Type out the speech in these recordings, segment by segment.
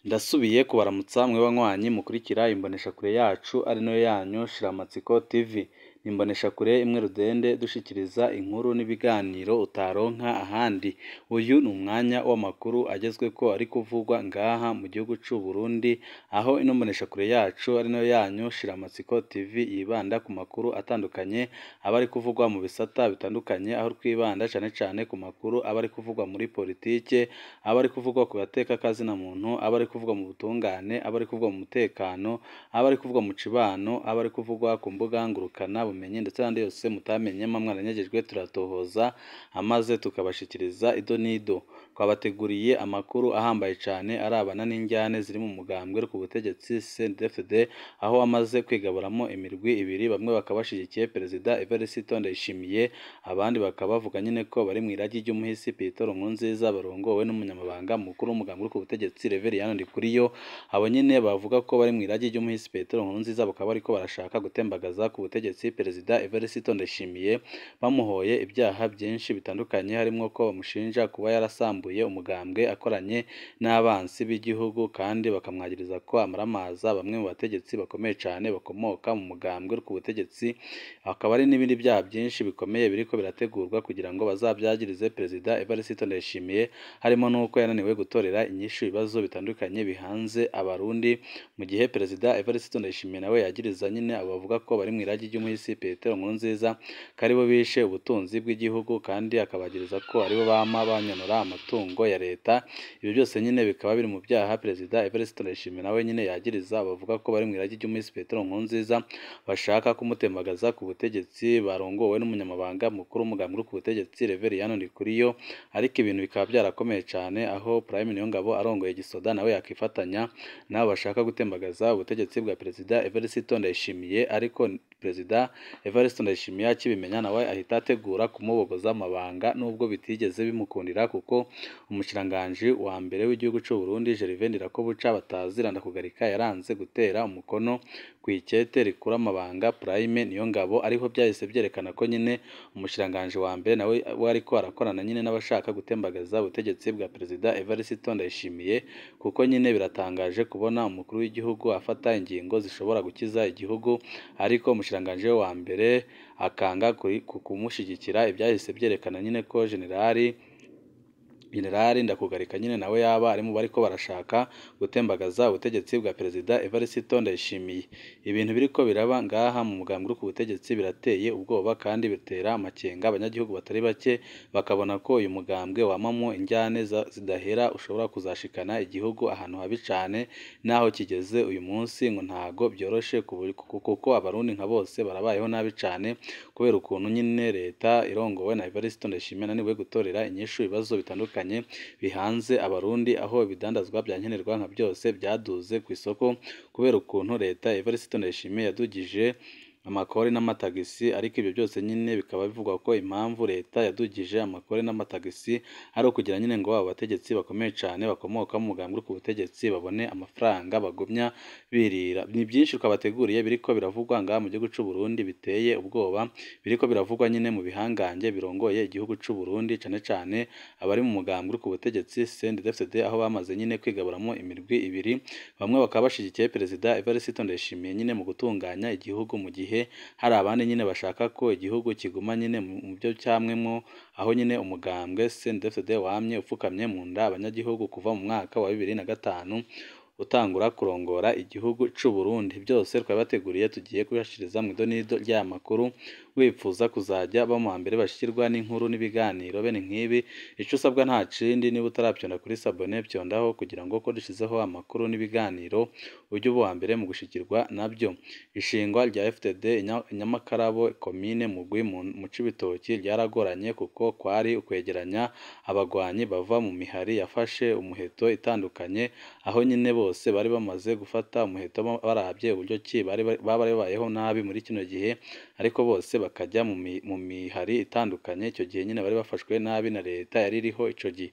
Ndasubiye kubaramutsa mwe banywanyi mukurikira imboneshakure yacu ari nayo yanyu Shiramatsiko TV. Ni imboneshakure imwe rudende dushikiriza inkuru n'ibiganiro utaronka ahandi. Uyu ni umwanya w'amakuru agezweko ari kuvugwa ngaha mu gihugu c'u Burundi, aho ino mboneshakure yacu ari nayo yanyu Shiramatsiko TV yibanda ku makuru atandukanye aba ari kuvugwa mu bisata bitandukanye, aho twibanda cane cane ku makuru aba ari kuvugwa muri politike, aba ari kuvugwa ku gateka kazina muntu, aba ari kuvugwa mu butungane, aba ari kuvugwa mu mutekano, aba ari kuvugwa mu cibano, aba ari kuvugwa ku mbuga ngurukana bumenyi ndetse n'andi yose mutamenye mwaranyagejwe turatohoza amaze tukabashikiriza ido n'ido. Twabateguriye amakuru ahambaye cane arabana n'injyane ziri mu mugambwe ku butegetsi CNDD-FDD, aho wamaze kwigaburamo imirwi ibiri, bamwe bakaba bashigikiye Perezida Evariste Ndayishimiye, abandi bakaba bavuga nyine ko bari mw'iragi ry'umuhisi Petero Nkurunziza barongowe n'umunyamabanga mukuru w'umugambwe ku butegetsi Reverien Ndikuriyo. Abo nyine bavuga ko bari mw'iragi ry'umuhisi Petero Nkurunziza bakaba bariko barashaka gutembagaza ku butegetsi Perezida Evariste Ndayishimiye, bamuhoye ibyaha byinshi bitandukanye harimwo ko bamushinja kuba yarasambuye umugambwe akoranye n'abansi b'igihugu, kandi bakamwagiriza ko amaramaza bamwe mu bategetsi bakomeye cane bakomoka mu mugambwe ku butegetsi. Hakaba hari n'ibindi byaha byinshi bikomeye biriko birategurwa kugira ngo bazabyagirize Perezida Evariste Ndayishimiye, harimo n'uko yananiwe gutorera inyishu ibibazo bitandukanye bihanze Abarundi, mu gihe Perezida Evariste Ndayishimiye nawe yagiriza nyine abo bavuga ko bari mw'iragi ry'umuhisi Petero Nkurunziza ko aribo bishe ubutunzi bw'igihugu, kandi akabagiriza ko aribo bama banyonora amatungo ya leta. Ibyo byose nyine bikaba biri mu byaha Perezida Evariste Ndayishimiye nawe nyine yagiriza abavuga ko bari mw'iragi ry'umuhisi Petero Nkurunziza bashaka kumutembagaza ku butegetsi barongowe n'umunyamabanga mukuru w'umugambwe uri ku butegetsi Reverien Ndikuriyo. Ariko ibintu bikaba byarakomeye cane, aho Prime Niyongabo arongoye Gisoda nawe yakifatanya n'abo bashaka gutembagaza ubutegetsi bwa Perezida Evariste Ndayishimiye, ariko Perezida Evariste Ndayishimiye akibimenya nawe ahita ategura kumubogoza amabanga, nubwo bitigeze bimukundira kuko umushikiranganji wa mbere w'igihugu c'u Burundi Gervais Ndirakobuca batazira Ndakugarika yaranze gutera umukono kw'ikete rikura amabanga Prime Niyongabo, ariho byahise byerekana ko nyine umushikiranganji wa mbere nawe we ariko arakorana nyine n'abashaka gutembagaza ubutegetsi bwa Perezida Evariste Ndayishimiye, kuko nyine biratangaje kubona umukuru w'igihugu afata ingingo zishobora gukiza igihugu, ariko umushikiranganji we wa mbere akanga kumushigikira. Ibyahise byerekana nyine ko Jenerali Ndakugarika nyine nawe yaba ari mu bariko barashaka gutembagaza ubutegetsi bwa Perezida Evariste Ndayishimiye. Ibintu biriko biraba ngaha mu mugambwe uri ku butegetsi birateye ubwoba kandi bitera amakenga abanyagihugu batari bake, bakabona ko uyu mugambwe wamamwo injyane zidahera ushobora kuzashikana igihugu ahantu habi cane n'aho kigeze uyu munsi ngo ntago byoroshe, kuko Abarundi nka bose barabayeho nabi cane kubera ukuntu nyine leta irongowe na Evariste Ndayishimiye yananiwe gutorera inyishu ibibazo bitandukanye bihanze Abarundi, aho ibidandazwa bya nkenerwa nka byose byaduze ku isoko kubera ukuntu leta Evariste Ndayishimiye yadugije amakori n'amatagisi. Ariko ibyo byose nyine bikaba bivugwa ko impamvu leta yadugije amakori n'amatagisi ari ukugira nyine ngo abo bategetsi bakomeye cane bakomoka mu mugambwe uri ku butegetsi babone amafaranga bagumya birira. Ni byinshi twabateguriye biriko biravugwa ngaha mu gihugu c'u Burundi biteye ubwoba, biriko biravugwa nyine mu bihangange birongoye igihugu c'u Burundi, cane cane abari mu mugambwe uri ku butegetsi CNDD-FDD, aho bamaze nyine kwigaburamo imirwi ibiri, bamwe bakaba bashigikiye Perezida Evariste Ndayishimiye nyine mu gutunganya igihugu, mu gihe hari abandi nyine bashaka ko igihugu kiguma nyine mu byo cyamwemwo, aho nyine umugambwe CNDD-FDD wamye upfukamye mu nda abanyagihugu kuva mu mwaka wa 2005 utangura kurongora igihugu c'u Burundi. Byose twabateguriye tugiye kubashikiriza mu idonido ry'aya makuru. Wipfuza kuzajya ba mu mbere bashikirwa n'inkuru n'ibiganiro bene nk'ibi, ico usabwa nta kindi, niba utaravyonda kuri sabone vyondaho kugira ngo ko dushizeho amakuru n'ibiganiro ujye uba uwa mbere mu gushikirwa nabyo. Ishingwa rya FDD Nyamakarabo komine Mugwi mu Cibitoki ryaragoranye kuko kwari ukwegeranya abagwanyi bava mu mihari yafashe umuheto itandukanye, aho nyine bose bari bamaze gufata umuheto baravye uburyo ki bari babayeho nabi muri kino gihe, ariko bose bakajya mu mihari itandukanye. Icyo gihe nyine bari bafashwe nabi na leta yari iriho ico gihe.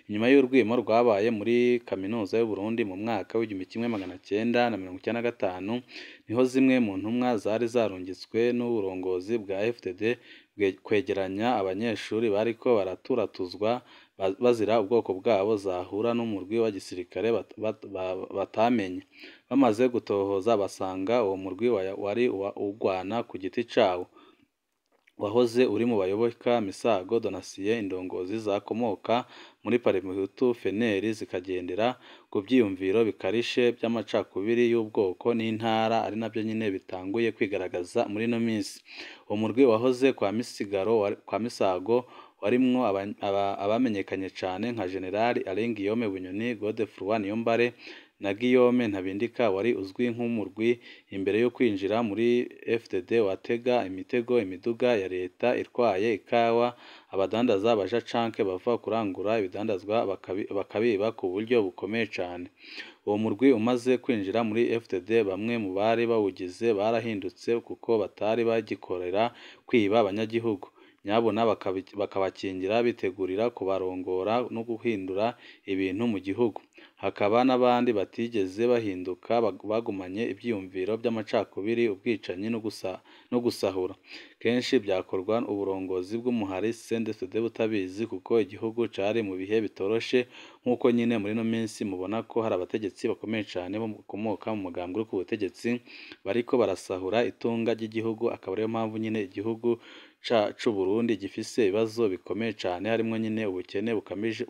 Inyuma y'urwimo rwabaye muri kaminuza y'u Burundi mu mwaka w'1995, niho zimwe mu ntumwa zari zarungitswe n'uburongozi bwa FDD kwegeranya abanyeshuri bariko baraturatuzwa bazira ubwoko bwabo zahura n'umurwi wa gisirikare batamenye. Bamaze gutohoza basanga uwo murwi wari ugwana ku giti cawo, wahoze uri mu bayoboka Misago Donatien, indongozi zakomoka muri Parmehutu FNL zikagendera ku vyiyumviro bikarishe vy'amacakubiri y'ubwoko n'intara, ari navyo nyene bitanguye kwigaragaza muri ino minsi. Uwo murwi wahoze kwa Misago warimwo abamenyekanye cane nka General Alain Guillaume Bunyoni, Godefroid Niyombare na Guillaume Ntabindika, wari uzwi nk'umurwi imbere yo kwinjira muri FDD watega imitego imiduga ya leta itwaye ikawa, abadandaza baja canke bava kurangura ibidandazwa bakabiba ku buryo bukomeye cane. Uwo murwi umaze kwinjira muri FDD, bamwe mu bari bawugize barahindutse kuko batari bagikorera kwiba abanyagihugu, nyabuna bakabakingira bitegurira kubarongora no guhindura ibintu mu gihugu. Hakaba n'abandi batigeze bahinduka bagumanye ivyiyumviro vy'amacakubiri, ubwicanyi no gusahura. Kenshi vyakorwa uburongozi bw'umuhari CNDD-FDD butabizi, kuko igihugu cari mu bihe bitoroshe, nk'uko nyene muri ino minsi mubona ko hari abategetsi bakomeye cane bakomoka mu mugambwe uri ku butegetsi bariko barasahura itunga ry'igihugu, akaba ariyo mpamvu nyene igihugu c'Uburundi gifise ibibazo bikomeye cane, harimwo nyene ubukene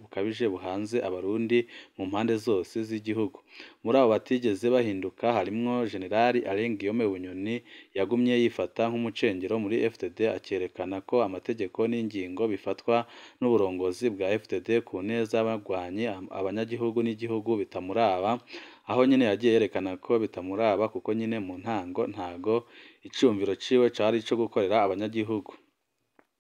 bukabije buhanze abarundi mu mpande zose z'igihugu. Muri abo batigeze bahinduka harimwo General Alain Guillaume Bunyoni, yagumye yifata nk'umucengero muri FDD, akerekana ko amategeko n'ingingo bifatwa n'uburongozi bwa FDD ku neza y'abagwanyi, abanyagihugu n'igihugu bitamuraba, aho nyene yagiye yerekana ko bitamuraba kuko nyene mu ntango ntago iciyumviro ciwe cari ico gukorera abanyagihugu.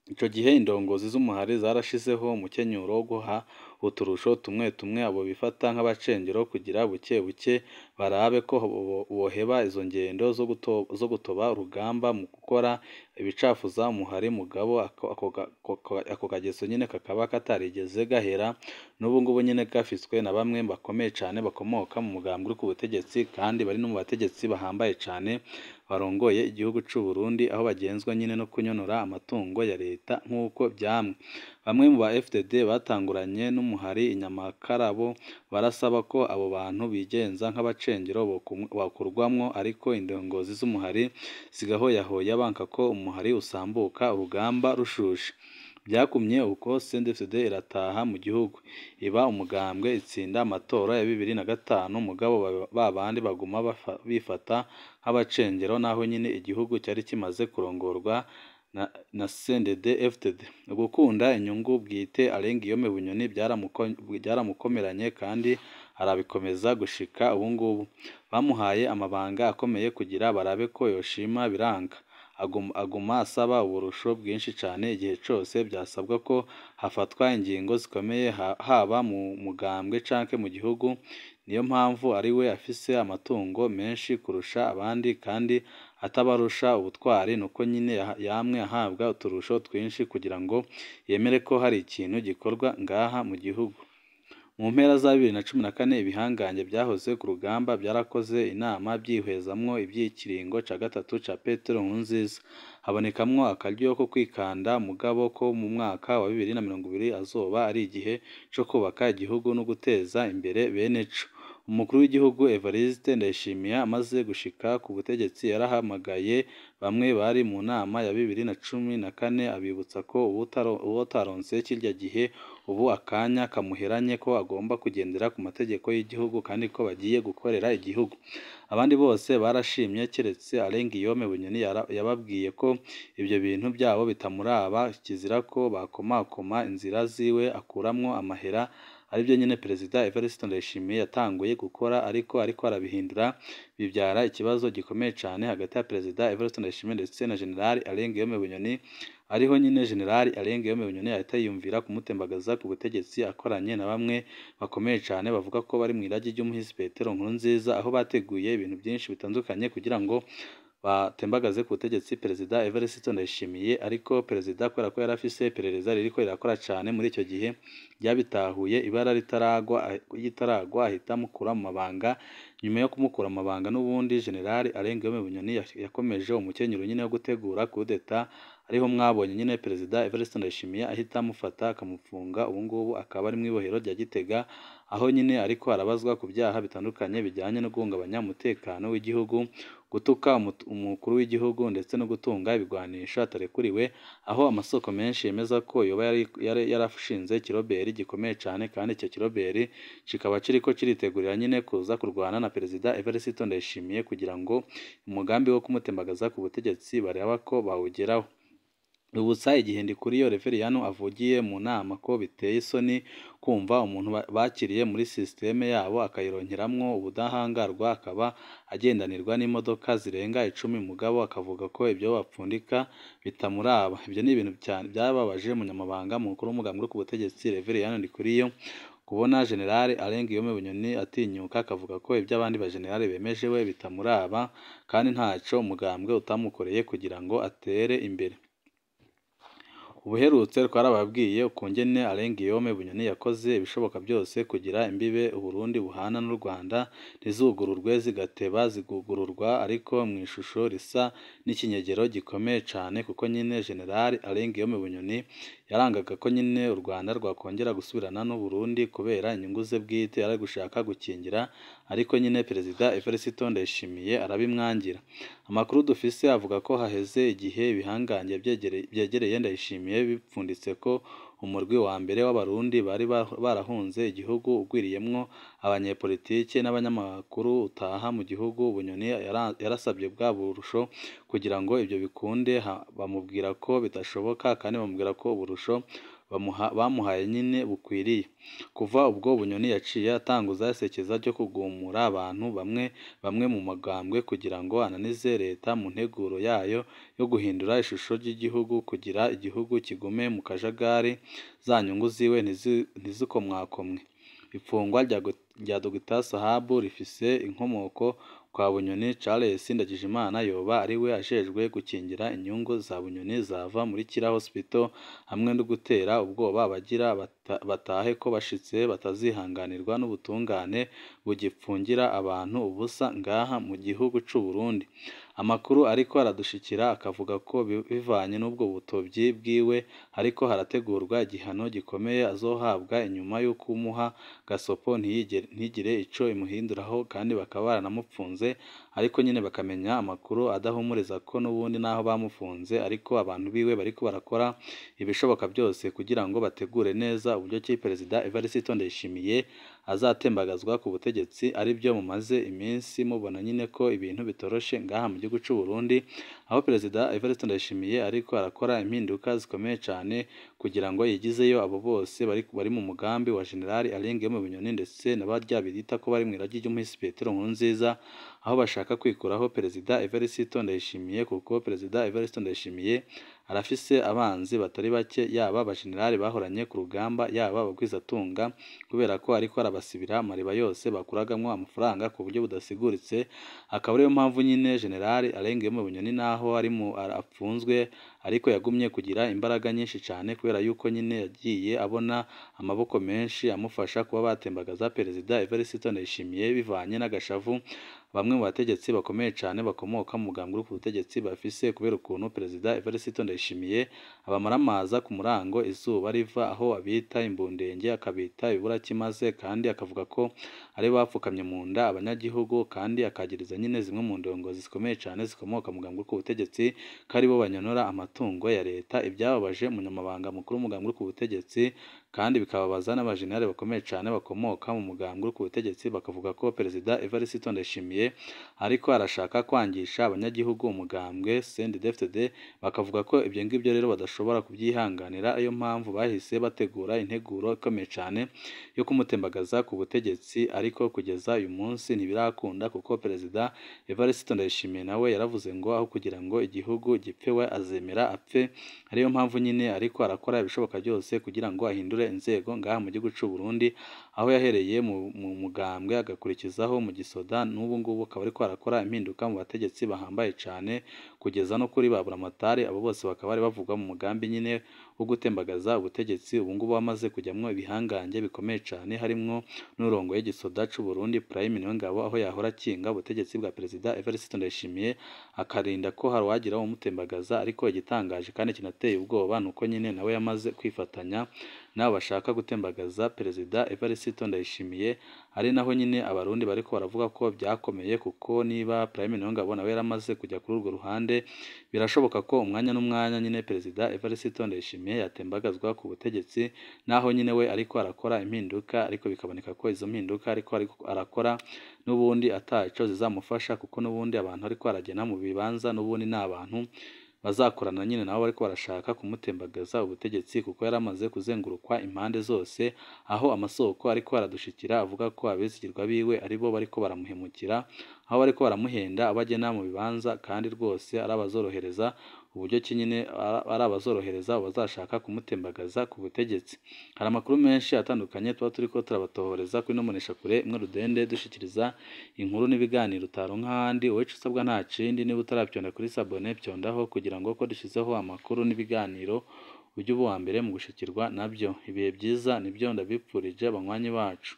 Ico gihe indongozi z'umuhari zarashizeho umukenyuro wo guha uturusho tumwe tumwe abo bifata nk'abacengero kugira buke buke barabe ko boheba izo ngendo zo gutoba urugamba mu gukora ibicafuza umuhari, mugabo ako kageso nyene kakaba katarigeze gahera, n'ubu ngubu nyene gafiswe na bamwe bakomeye cane bakomoka mu mugambwe uri ku butegetsi, kandi bari no mu bategetsi bahambaye cane barongoye igihugu c'u Burundi, aho bagenzwa nyene no kunyonora amatungo ya leta nk'uko vyamwe. Bamwe mu ba FDD batanguranye n'umuhari Inyamakarabo barasaba ko abo bantu bigenza nk'abacengero bokurwamwo, ariko indongozi z'umuhari zigahoyahoya banka ko umuhari usambuka urugamba rushushe. Vyakumye uko CNDD-FDD irataha mu gihugu, iba umugambwe itsinda amatora ya 2005, mugabo babandi baguma bifata nk'abacengero, naho nyene igihugu cari kimaze kurongorwa na CNDD-FDD. Ugukunda inyungu bwite Alain Guillaume Bunyoni byaramukomeranye kandi arabikomeza gushika ubungubu. Bamuhaye amabanga akomeye kugira barabe ko yoshima biranga, aguma asaba uburusho bwinshi cane igihe cose vyasabwa ko hafatwa ingingo zikomeye haba mu mugambwe canke mu gihugu. Niyo mpamvu ariwe afise amatungo menshi kurusha abandi kandi atabarusha ubutwari, nuko nyine yamwe ahabwa uturusho twinshi kugira ngo yemere ko hari ikintu gikorwa ngaha mu gihugu. Mu mpera za 2014 ibihangange vyahoze ku rugamba vyarakoze inama vyihwezamwo ivy'ikiringo ca gatatu ca Petero Nkurunziza, habonekamwo akaryo ko kwikanda mugabo ko mu mwaka wa 2020 azoba ari igihe co kubaka igihugu no guteza imbere beneco. Umukuru w'igihugu Evariste Ndayishimiye amaze gushika ku butegetsi yarahamagaye bamwe bari mu nama ya 2014 abibutsa ko uwutaronse kirya gihe ubu akanya kamuheranye, ko agomba kugendera ku mategeko y'igihugu kandi ko bagiye gukorera igihugu. Abandi bose barashimye keretse Alain Guillaume Bunyoni yababwiye ko ivyo bintu vyabo bitamuraba, kizira ko bakomakoma inzira ziwe akuramwo amahera, arivyo nyene Perezida Evariste Ndayishimiye yatanguye gukora, ariko arabihindura bivyara ikibazo gikomeye cane hagati ya Perezida Evariste Ndayishimiye ndetse na General Alain Guillaume Bunyoni, ariho nyine General Alain Guillaume Bunyoni ahita yiyumvira kumutembagaza ku butegetsi akoranye na bamwe bakomeye cane bavuga ko bari mw'iragi ry'umuhisi Petero Nkurunziza, aho bateguye ibintu byinshi bitandukanye kugira ngo batembagaze ku butegetsi Perezida Evariste Ndayishimiye, ariko Perezida kubera ko yari afise iperereza ririko rirakora cane muri ico gihe ryabitahuye ibara ritaragwa ahita amukura mu mabanga. Nyuma yo kumukura mu mabanga n'ubundi General Alain Guillaume Bunyoni yakomeje umukenyero nyine wo gutegura kudeta, Ariho mwabonye nyine Perezida Evariste Ndayishimiye ahita amufata akamufunga, ubu ngubu akaba ari mu ibohero rya Gitega, aho nyine ariko arabazwa ku byaha bitandukanye bijyanye no guhungabanya umutekano w'igihugu, gutuka umukuru w'igihugu ndetse no gutunga ibigwanisho atarekuriwe, aho amasoko menshi yemeza ko yoba yarashinze ikiroberi gikomeye cyane, kandi icyo kiroberi kikaba kiriko kiritegurira nyine kuza kurwana na Perezida Evariste Ndayishimiye kugira ngo umugambi wo kumutembagaza ku butegetsi bareba ko bawugeraho. Rubutsa igihe Ndikuriyo Reveriyano avugiye mu nama ko biteye isoni kumva umuntu bakiriye muri sisiteme yabo akayironkeramwo ubudahangarwa, akaba agendanirwa n'imodoka zirenga 10, mugabo akavuga ko ibyo bapfundika bitamuraba. Ibyo ni ibintu byababaje umunyamabanga mukuru w'umugambi uri ku butegetsi Reveriyano Ndikuriyo, kubona General Alain Guillaume Bunyoni atinyuka akavuga ko ibyo abandi bajenerali bemeje we bitamuraba, kandi ntaco umugambwe utamukoreye kugira ngo atere imbere. Ubuherutse twarababwiye ukungene Alain Guillaume Bunyoni yakoze ibishoboka byose kugira imbibe Uburundi buhana n'u Rwanda ntizugururwe, zigateba zigugururwa ariko mu ishusho risa n'ikinyegero gikomeye cane, kuko nyine General Alain Guillaume Bunyoni yarangaga ko nyine u Rwanda rwakongera gusubirana n'u Burundi kubera inyungu ze bwite yari gushaka gukingira, ariko nyine Perezida Evariste Ndayishimiye arabimwangira. Amakuru dufise avuga ko haheze igihe ibihangange byegereye Ndayishimiye bipfunditse ko umurwi wa mbere w'abarundi bari barahunze igihugu ugwiriyemwo abanyepolitike n'abanyamakuru utaha mu gihugu. Bunyoni yarasabye bwa burusho kugira ngo ibyo bikunde, bamubwira ko bidashoboka, kandi bamubwira ko uburusho bamuhaye nyine bukwiriye. Kuva ubwo Bunyoni yaciye atanguza isekeza ryo kugumura abantu bamwe bamwe mu magambwe kugira ngo ananize leta mu nteguro yayo yo guhindura ishusho ry'igihugu kugira igihugu kigume mu kajagari, za nyungu ziwe ntizikomwakomwe. Ifungwa rya Dr Sahabu rifise inkomoko kwa Bunyoni. Charles Ndagijimana yoba ariwe ajejwe gukingira inyungu za Bunyoni zava muri Kira Hospital, hamwe no gutera ubwoba abagira batahe ko bashitse batazihanganirwa n'ubutungane bugipfungira abantu ubusa ngaha mu gihugu c'u Burundi. Amakuru ariko aradushikira akavuga ko bivanye n'ubwo butobyi bwiwe ariko harategurwa igihano gikomeye azohabwa inyuma yo kumuha gasopo ntigire ico imuhinduraho, kandi bakaba baranamupfunze, ariko nyine bakamenya amakuru adahumuriza ko n'ubundi naho bamufunze ariko abantu biwe bariko barakora ibishoboka byose kugira ngo bategure neza uburyo ki Perezida Evariste Ndayishimiye azatembagazwa ku butegetsi, aribyo mumaze iminsi mubona nyine ko ibintu bitoroshe ngaha mu gihugu c'u Burundi, aho Perezida Evariste Ndayishimiye ariko arakora impinduka zikomeye cane kugira ngo yigizeyo abo bose bari mu mugambi wa General Alain Guillaume Bunyoni ndetse na barya bita ko bari mw'iragi ry'umuhisi Petero Nkurunziza, aho bashaka kwikuraho Perezida Evariste Ndayishimiye, kuko Perezida Evariste Ndayishimiye arafise abanzi batari bake, yaba abajenerali bahoranye ku rugamba, yaba abagwizatunga, kubera ko ariko arabasibira amariba yose bakuragamwo amafaranga ku buryo budasiguritse. Akaba ariyo mpamvu nyine General Alain Guillaume Bunyoni naho ari mu apfunzwe ariko yagumye kugira imbaraga nyinshi cyane, kubera yuko nyine yagiye abona amaboko menshi amufasha kuba batembagaza Perezida Evariste Ndayishimiye, bivanye n'agashavu bamwe mu bategetsi bakomeye cyane bakomoka mu mugambwe uri ku butegetsi bafise, kubera ukuntu Perezida Evariste Ndayishimiye abamaramaza ku murango izuba riva, aho abita imbundenge akabita ibiburakimaze, kandi akavuga ko ari bapfukamye mu nda abanyagihugu, kandi akagiriza nyine zimwe mu ndongozi zikomeye cyane zikomoka mu mugambwe uri ku butegetsi ko aribo banyonora amatungo ya leta. Ibyababaje umunyamabanga mukuru w'umugambwe uri ku butegetsi kandi bikababaza n'abajenerali bakomeye cyane bakomoka mu mugambwe uri ku butegetsi, bakavuga ko Perezida Evariste Ndayishimiye ariko arashaka kwangisha abanyagihugu umugambwe CNDD-FDD, bakavuga ko ibyo ngibyo rero badashobora kubyihanganira, ariyo mpamvu bahise bategura integuro ikomeye cyane yo kumutembagaza ku butegetsi, ariko kugeza uyu munsi ntibirakunda, kuko Perezida Evariste Ndayishimiye nawe yaravuze ngo aho kugira ngo igihugu gipfe we azemera apfe, ariyo mpamvu nyine ariko arakora ibishoboka byose kugira ngo ahindure ahindure inzego ngaha mu gihugu c'u Burundi, aho yahereye mu mugambwe agakurikizaho mu gisoda, n'ubu ngubu akaba ariko arakora impinduka mu bategetsi bahambaye cane kugeza no kuri ba Buramatari, abo bose bakaba bari bavugwa mu mugambi nyine wo gutembagaza ubutegetsi. Ubu ngubu wamaze kujyamwo ibihangange bikomeye cane, harimwo n'urongoye igisoda c'u Burundi Prime Niyongabo, aho yahora akinga ubutegetsi bwa Perezida Evariste Ndayishimiye akarinda ko hari uwagira umutembagaza. Ariko igitangaje kandi kinateye ubwoba ni uko nyine nawe yamaze kwifatanya n'abo bashaka gutembagaza Perezida Evariste Ndayishimiye, ari naho nyine Abarundi bariko baravuga ko byakomeye, kuko niba Prime Niyongabo nawe yaramaze kujya kuri urwo ruhande, birashoboka ko umwanya n'umwanya nyine Perezida Evariste Ndayishimiye yatembagazwa ku butegetsi, naho nyine we ariko arakora impinduka, ariko bikaboneka ko izo mpinduka ariko arakora n'ubundi ataco zizamufasha, kuko n'ubundi abantu ariko aragena mu bibanza n'ubundi ni abantu bazakorana nyine nabo bariko barashaka kumutembagaza ubutegetsi, kuko yaramaze kuzengurukwa impande zose, aho amasoko ariko aradushikira avuga ko abizigirwa biwe aribo bariko baramuhemukira, aho bariko baramuhenda abagena mu bibanza, kandi rwose ari abazorohereza uburyo ki nyine ari abazorohereza abazashaka kumutembagaza ku butegetsi. Hari amakuru menshi atandukanye tuba turiko turabatohoreza kuri ino mboneshakure imwe rudende, dushikiriza inkuru n'ibiganiro utaronka ahandi. Wowe ico usabwa nta kindi, niba utaravyonda kuri sabone vyondaho kugira ngo ko dushizeho amakuru n'ibiganiro ujye uba uwa mbere mu gushikirwa nabyo. Ibihe byiza nibyo ndabipfurije banywanyi bacu.